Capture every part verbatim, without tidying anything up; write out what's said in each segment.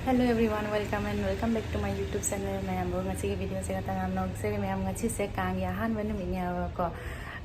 Hello everyone, welcome and welcome back to my YouTube channel. ꯃꯌꯥꯝꯕꯨ ꯉꯁꯤꯒꯤ video ꯁꯦ ꯈꯇꯪ ꯌꯥꯝ ꯅꯣꯛꯆꯔꯤ꯫ ꯃꯌꯥꯝ, ꯉꯁꯤꯁꯦ ꯀꯥꯡꯒꯤ ꯑꯍꯥꯟꯕ ꯅꯨꯃꯤꯠꯅꯦꯕꯀꯣ꯫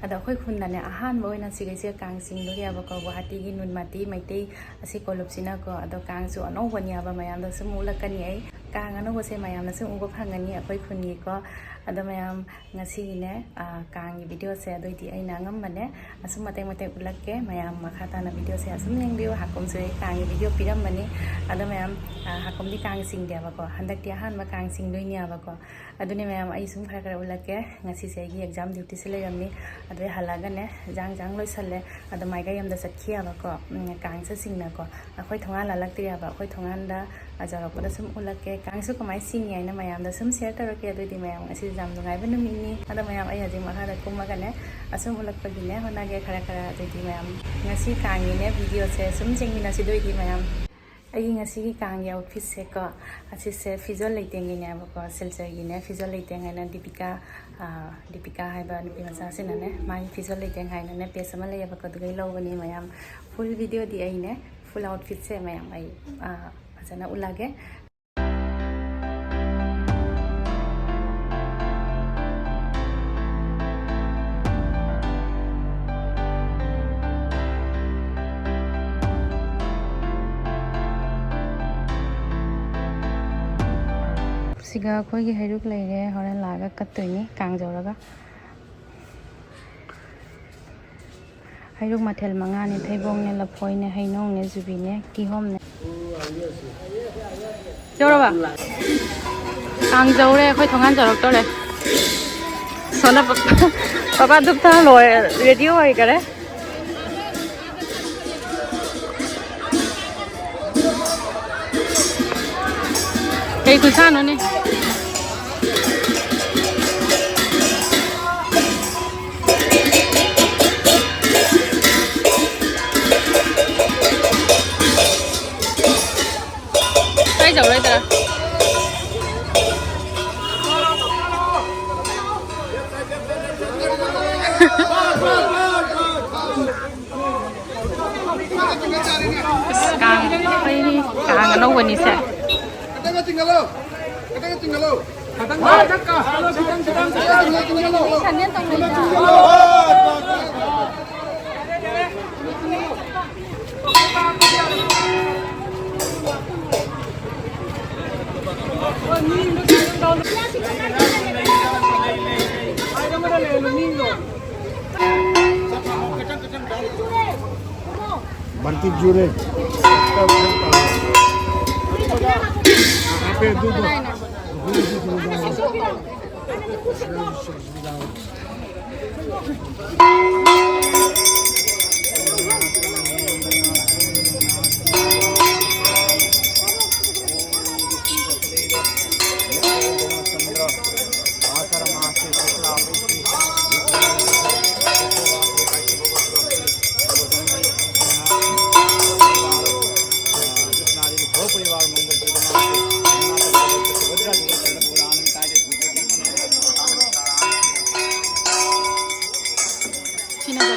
ꯑꯗꯣ ꯑꯩꯈꯣꯏ ꯈꯨꯟꯗꯅꯦ ꯑꯍꯥꯟꯕ ꯑꯣꯏꯅ ꯁꯤꯒꯩꯁꯦ ꯀꯥꯡ ꯆꯤꯡꯗꯣꯔꯤꯕꯀꯣ, ꯒꯨꯋꯥꯍꯥꯇꯤꯒꯤ ꯅꯨꯟꯃꯥꯇꯤ ꯃꯩꯇꯩ ꯑꯁꯤ ꯀꯣꯂꯨꯞꯁꯤꯅꯀꯣ꯫ ꯑꯗꯣ ꯀꯥꯡꯁꯨ ꯑꯅꯧꯕꯅꯦꯕ, ꯃꯌꯥꯝꯗ ꯁꯨꯝ ꯎꯠꯂꯛꯀꯅꯤ ꯑꯩ꯫ ꯀꯥꯡ ꯑꯅꯧꯕꯁꯦ ꯃꯌꯥꯝꯅ ꯁꯨꯝ ꯎꯕ ꯐꯪꯒꯅꯤ ꯑꯩꯈꯣꯏ ꯈꯨꯟꯒꯤꯀꯣ꯫ ꯑꯗꯣ ꯃꯌꯥꯝ, ꯉꯁꯤꯒꯤꯅꯦ, ꯑ, ꯀꯥꯡꯒꯤ video ꯁꯦ ꯑꯗꯨꯏꯗꯤ ꯑꯩꯅ ꯑꯉꯝꯕꯅꯦ ꯑꯁꯨꯝ ꯃꯇꯦꯛ ꯃꯇꯦꯛ ꯎꯠꯂꯛꯀꯦ꯫ ꯃꯌꯥꯝ ꯃꯈꯥ ꯇꯥꯅ video ꯁꯦ ꯑꯁꯨꯝ ꯌꯦꯡꯕꯤꯌꯨ꯫ ꯍꯥꯀꯨꯝꯁꯨ ꯑꯩ ꯀꯥꯡꯒꯤ video ꯄꯤꯔꯝꯕꯅꯤ꯫ ꯑꯗꯣ ꯃꯌꯥꯝ, ꯑ, ꯍꯥꯀꯨꯝꯗꯤ ꯀꯥꯡ ꯆꯤꯡꯗꯦꯕꯀꯣ꯫ ꯍꯟꯗꯛꯇꯤ ꯑꯍꯥꯟꯕ ꯀꯥꯡ ꯆꯤꯡꯗꯣꯏꯅꯦꯕꯀꯣ꯫ ꯑꯗꯨꯅꯦ ꯃꯌꯥꯝ, ꯑꯩ ꯁꯨꯝ ꯈꯔ ꯈꯔ ꯎꯠꯂꯛꯀꯦ꯫ ꯉꯁꯤꯁꯦ ꯑꯩꯒꯤ exam duty ꯁꯦ ꯂꯩꯔꯝꯃꯤ꯫ ꯑꯗꯨ ꯑꯩ ꯍꯜꯂꯛꯑꯒꯅꯦ, ꯖꯥꯡ ꯖꯥꯡ ꯂꯣꯏꯁꯜꯂꯦ꯫ ꯑꯗꯣ ꯃꯥꯏꯀꯩ ꯑꯃꯗ ꯆꯠꯈꯤꯑꯕꯀꯣ, ꯎꯝ, ꯀꯥꯡ ꯆꯠꯁꯤꯡꯅꯀꯣ꯫ ꯑꯩꯈꯣꯏ ꯊꯣꯡꯒꯥꯟ ꯂꯥꯜꯂꯛꯇ꯭ꯔꯤꯑꯕ, ꯑꯩꯈꯣꯏ ꯊꯣꯡꯒꯥꯟꯗ ꯌꯧꯔꯛꯄꯗ ꯁꯨꯝ ꯎꯠꯂꯛꯀꯦ꯫ ꯀꯥꯡꯁꯨ ꯀꯃꯥꯏꯅ ꯆꯤꯡꯉꯤ ꯍꯥꯏꯅ ꯃꯌꯥꯝꯗ ꯁꯨꯝ share ꯇꯧꯔꯛꯀꯦ꯫ ꯑꯗꯨꯗꯤ ꯃꯌꯥꯝ, ꯉꯁꯤꯁꯦ ꯌꯥꯝ ꯅꯨꯡꯉꯥꯏꯕ ꯅꯨꯃꯤꯠꯅꯤ꯫ ꯑꯗꯣ ꯃꯌꯥꯝ, ꯑꯩ ꯍꯧꯖꯤꯛ ꯃꯈꯥꯗ ꯀꯨꯝꯃꯒꯅꯦ ꯑꯁꯨꯝ ꯎꯠꯂꯛꯄꯒꯤꯅꯦ ꯍꯣꯠꯅꯒꯦ ꯈꯔ ꯈꯔ꯫ ꯑꯗꯨꯗꯤ ꯃꯌꯥꯝ, ꯉꯁꯤ ꯀꯥꯡꯒꯤꯅꯦ video ꯁꯦ ꯁꯨꯝ ꯌꯦꯡꯃꯤꯟꯅꯁꯤ꯫ ꯑꯗꯨ ꯑꯣꯏꯗꯤ ꯃꯌꯥꯝ, ꯑꯩꯒꯤ ꯉꯁꯤꯒꯤ ꯀꯥꯡꯒꯤ outfit ꯁꯦꯀꯣ, ꯑꯁꯤꯁꯦ ꯐꯤꯖꯣꯜ ꯂꯩꯇꯦꯡꯒꯤꯅꯦꯕꯀꯣ, ꯁꯤꯜꯆꯔꯒꯤꯅꯦ ꯐꯤꯖꯣꯜ ꯂꯩꯇꯦꯡ ꯍꯥꯏꯅ ꯗꯤꯄꯤꯀꯥ, ꯑ, ꯗꯤꯄꯤꯀꯥ ꯍꯥꯏꯕ ꯅꯨꯄꯤ ꯃꯆꯥꯁꯤꯅꯅꯦ, ꯃꯥꯒꯤ ꯐꯤꯖꯣꯜ ꯂꯩꯇꯦꯡ ꯍꯥꯏꯅꯅꯦ page ꯑꯃ ꯂꯩꯌꯦꯕꯀꯣ, ꯑꯗꯨꯗꯩ ꯂꯧꯕꯅꯤ ꯃꯌꯥꯝ꯫ Full video ꯗꯤ ꯑꯩꯅꯦ, full outfit ꯁꯦ ꯃꯌꯥꯝ ꯑꯩ, ꯑ, ꯐꯖꯅ ꯎꯠꯂꯒꯦ꯫ ꯁꯤꯒ ꯑꯩꯈꯣꯏꯒꯤ ꯍꯩꯔꯨꯛ ꯂꯩꯔꯦ, ꯍꯣꯔꯦꯟ ꯂꯥꯛꯑꯒ ꯀꯠꯇꯣꯏꯅꯤ ꯀꯥꯡ ꯌꯧꯔꯒ꯫ ꯍꯩꯔꯨꯛ ꯃꯊꯦꯜ ꯃꯉꯥꯅꯦ: ꯊꯩꯕꯣꯡꯅꯦ, ꯂꯐꯣꯏꯅꯦ, ꯍꯩꯅꯧꯅꯦ, ꯖꯨꯕꯤꯅꯦ, ꯀꯤꯍꯣꯝꯅꯦ꯫ ꯌꯧꯔꯕ? ꯀꯥꯡ ꯌꯧꯔꯦ, ꯑꯩꯈꯣꯏ ꯊꯣꯡꯒꯥꯟ ꯌꯧꯔꯛꯇꯣꯔꯦ꯫ ꯁꯣꯅꯥ ꯄ-, ꯄꯄꯥ ꯙꯨꯞ ꯊꯥ ꯂꯣꯏꯔꯦ, ready ꯑꯣꯏꯈꯔꯦ꯫ ꯀꯩ ꯈꯨꯠꯁꯥꯅꯣꯅꯦ? ꯀꯥꯏ ꯌꯧꯔꯣꯏꯗ꯭ꯔꯥ? ꯑꯁ, ꯀꯥꯡ, ꯑꯩ ꯀꯥꯡ ꯑꯅꯧꯕꯅꯤꯁꯦ꯫ ꯆꯤꯡꯍꯜꯂꯣ꯫ ꯈꯤꯇꯪ ꯆꯤꯡꯍꯜꯂꯣ꯫ ꯈꯤꯇꯪ, ꯈꯤꯇꯪ, ꯈꯤꯇꯪ, ꯈꯤꯇꯪ, ꯈꯤꯇꯪ꯫ ꯆꯤꯡꯍꯜꯂꯣ, ꯆꯤꯡꯍꯜꯂꯣ꯫ ꯏꯊꯟꯗ ꯇꯧꯅꯩꯗ꯫ बंटी जूरे। यहाँ पे दो, दो। ꯁꯤꯅ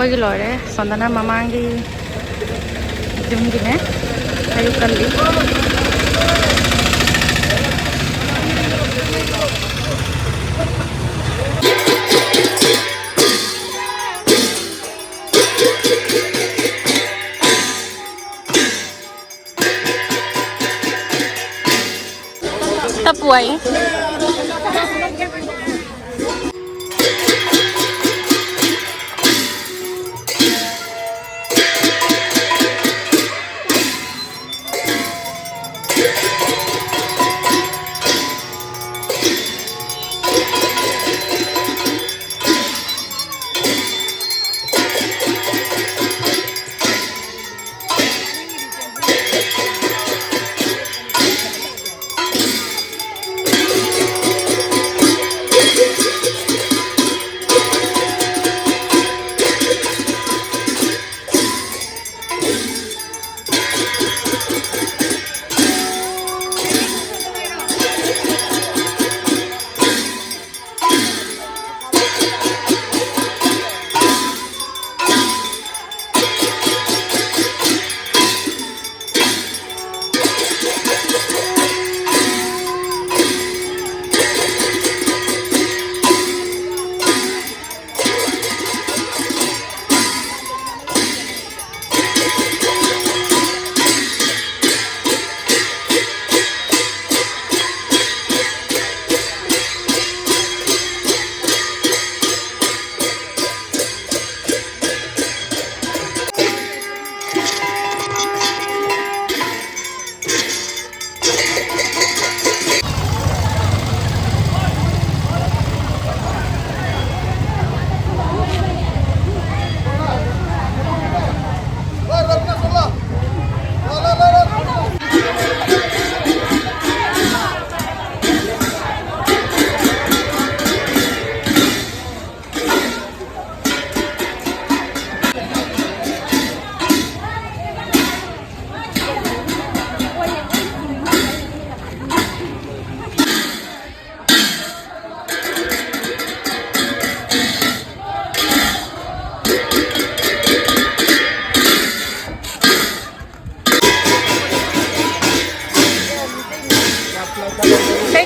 ꯑꯩꯈꯣꯏꯒꯤ ꯂꯣꯏꯔꯦ꯫ ꯁꯣꯝꯗꯅ ꯃꯃꯥꯡꯒꯤ ꯌꯨꯝꯒꯤꯅꯦ꯫ ꯑꯌꯨꯛ ꯀꯜꯂꯤ꯫ ꯇꯞꯄꯨ ꯍꯥꯏꯌꯦ꯫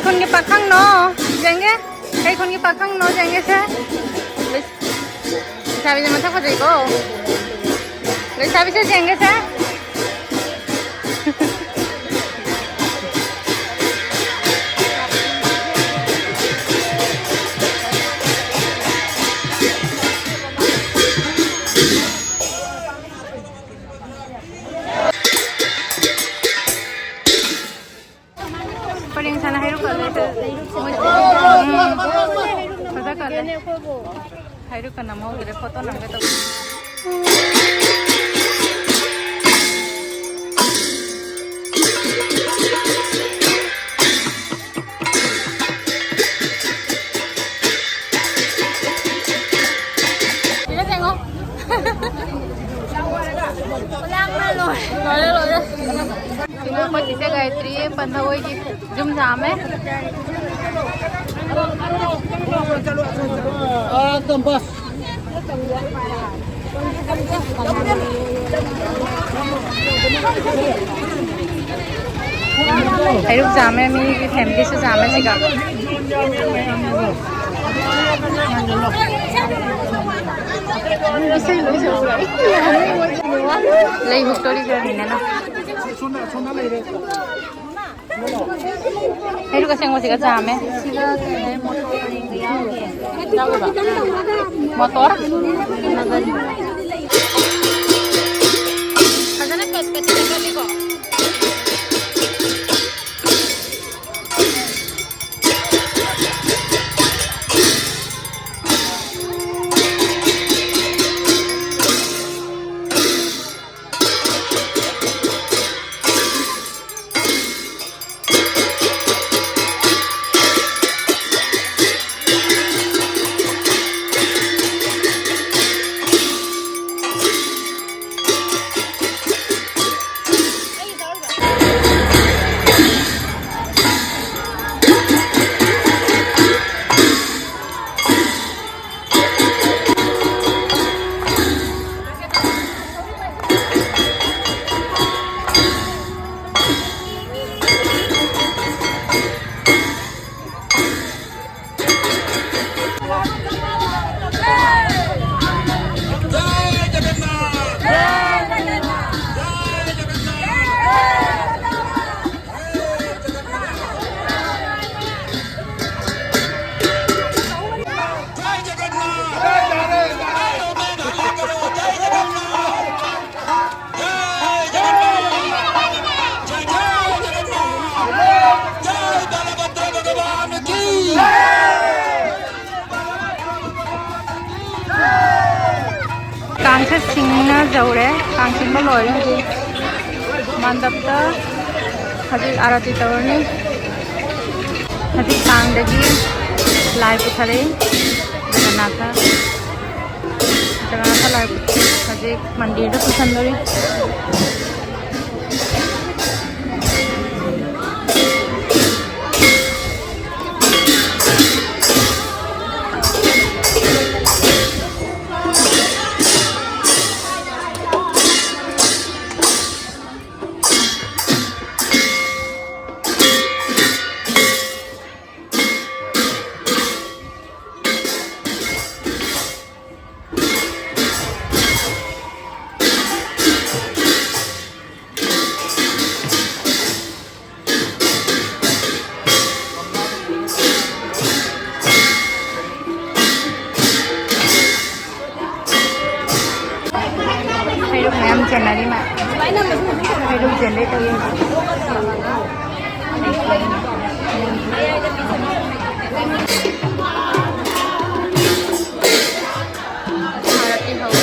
ꯈꯨꯟꯒꯤ ꯄꯥꯈꯪꯅꯣ? ꯌꯦꯡꯒꯦ꯫ ꯀꯩ ꯈꯨꯟꯒꯤ ꯄꯥꯈꯪꯅꯣ? ꯌꯦꯡꯒꯦꯁꯦ꯫ ꯂꯩꯁꯥꯕꯤꯁꯦ ꯃꯁꯛ ꯐꯖꯩꯀꯣ꯫ ꯂꯩꯁꯥꯕꯤꯁꯦ ꯌꯦꯡꯒꯦꯁꯦ꯫ ꯄꯔꯦꯡ ꯁꯥꯅ ꯍꯩꯔꯨꯛ ꯀꯠꯂꯦ꯫ ꯎꯝ꯫ ꯐꯖ ꯀꯠꯂꯦ꯫ ꯍꯩꯔꯨꯛꯀ ꯅꯝꯍꯧꯗ꯭ꯔꯦ, ꯐꯣꯇꯣ ꯅꯝꯒꯦ ꯇꯧꯕ꯫ ꯁꯤꯗ ꯌꯦꯡꯉꯣ꯫ ꯂꯣꯏꯔꯦ, ꯂꯣꯏꯔꯦ꯫ ꯁꯤꯅ ꯑꯩꯈꯣꯏ ꯆꯤꯆꯦ ꯒꯥꯌꯇ꯭ꯔꯤ ꯄꯟꯊꯧ ꯍꯣꯏꯒꯤ ꯌꯨꯝ ꯁꯥꯝꯃꯦ꯫ ꯍꯩꯔꯨꯛ ꯆꯥꯝꯃꯦ, ꯃꯤꯒꯤ ꯐꯦꯃꯤꯂꯤꯁꯨ ꯆꯥꯝꯃꯦ ꯁꯤꯒ꯫ ꯂꯩ ꯍꯨꯛꯇꯣꯔꯤ ꯈꯔꯅꯤꯅ꯫ ꯍꯩꯔꯨꯛ ꯑꯁꯦꯡꯕꯁꯤꯒ ꯆꯥꯝꯃꯦ꯫ ꯁꯤꯒ ꯀꯩꯅꯣ, ꯃꯣꯇꯣꯔ ꯄꯨꯔꯤꯒ ꯌꯥꯎꯔꯤꯌꯦ꯫ ꯃꯣꯇꯣꯔ? ꯃꯒꯟ꯫ ꯐꯖꯅ ꯀꯠ-, ꯀꯠꯇꯤ ꯀꯠꯂꯤꯀꯣ? ꯌꯧꯔꯦ, ꯀꯥꯡ ꯆꯤꯡꯕ ꯂꯣꯏꯔꯦ꯫ ꯍꯧꯖꯤꯛ ꯃꯟꯗꯞꯇ ꯍꯧꯖꯤꯛ ꯑꯥꯔꯇꯤ ꯇꯧꯔꯅꯤ꯫ ꯍꯧꯖꯤꯛ ꯀꯥꯡꯗꯒꯤ ꯂꯥꯏ ꯄꯨꯊꯔꯛꯏ꯫ ꯖꯒꯟꯅꯥꯊ, ꯖꯒꯟꯅꯥꯊ ꯂꯥꯏ ꯄꯨꯊꯔꯛꯏ꯫ ꯍꯧꯖꯤꯛ ꯃꯟꯗꯤꯔꯗ ꯄꯨꯁꯟꯗꯣꯔꯤ꯫ ꯍꯩꯔꯨꯛ ꯃꯌꯥꯝ ꯆꯦꯟꯅꯔꯤ ꯃꯥ꯫ ꯍꯩꯔꯨꯛ ꯆꯦꯟꯗꯣꯏ ꯇꯧꯔꯤ ꯍꯧꯖꯤꯛ꯫ ꯍꯥꯔꯠꯇꯤ ꯍꯧꯔꯦ꯫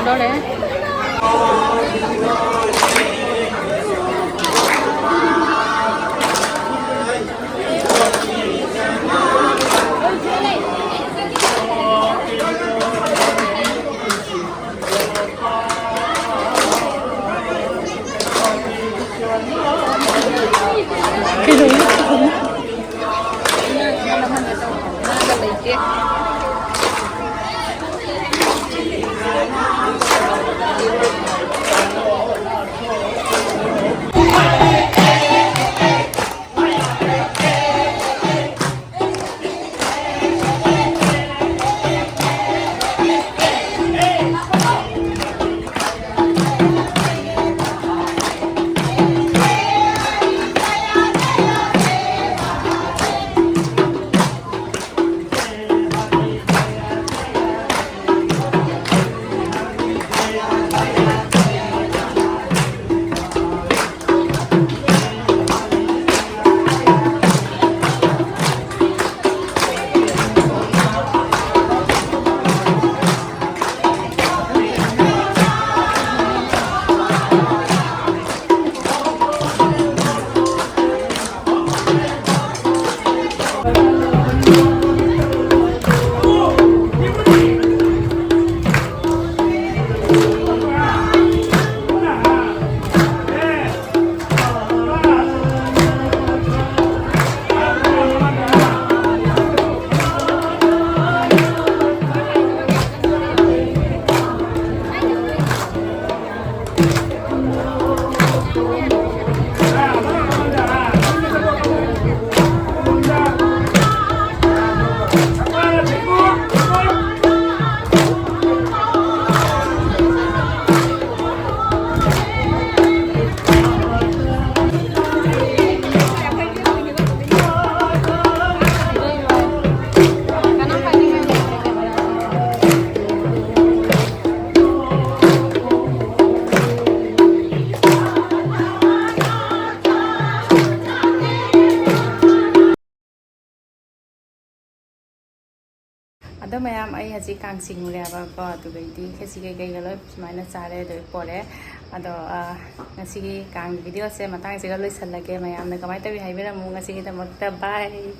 ꯇꯧꯔꯦ꯫ ꯀꯩꯗꯧꯔꯤꯅꯣ? ꯉꯥꯒ ꯂꯩꯇꯦ꯫ ꯑꯗꯣ ꯃꯌꯥꯝ, ꯑꯩ ꯍꯧꯖꯤꯛ ꯀꯥꯡ ꯆꯤꯡꯉꯨꯔꯦꯕꯀꯣ, ꯑꯗꯨꯒꯩꯗꯤ ꯈꯦꯆꯤ ꯀꯩꯀꯩꯒ ꯂꯣꯏ ꯁꯨꯃꯥꯏꯅ ꯆꯥꯔꯦ, ꯑꯗꯨ ꯄꯣꯔꯛꯑꯦ꯫ ꯑꯗꯣ ꯑ, ꯉꯁꯤꯒꯤ ꯀꯥꯡꯒꯤ ꯚꯤꯗꯤꯑꯣꯁꯦ ꯃꯇꯥꯡꯁꯤꯒ ꯂꯣꯏꯁꯜꯂꯒꯦ꯫ ꯃꯌꯥꯝꯅ ꯀꯃꯥꯏꯅ ꯇꯧꯏ ꯍꯥꯏꯕꯤꯔꯝꯃꯨ꯫ ꯉꯁꯤꯒꯤꯗꯃꯛꯇ bye꯫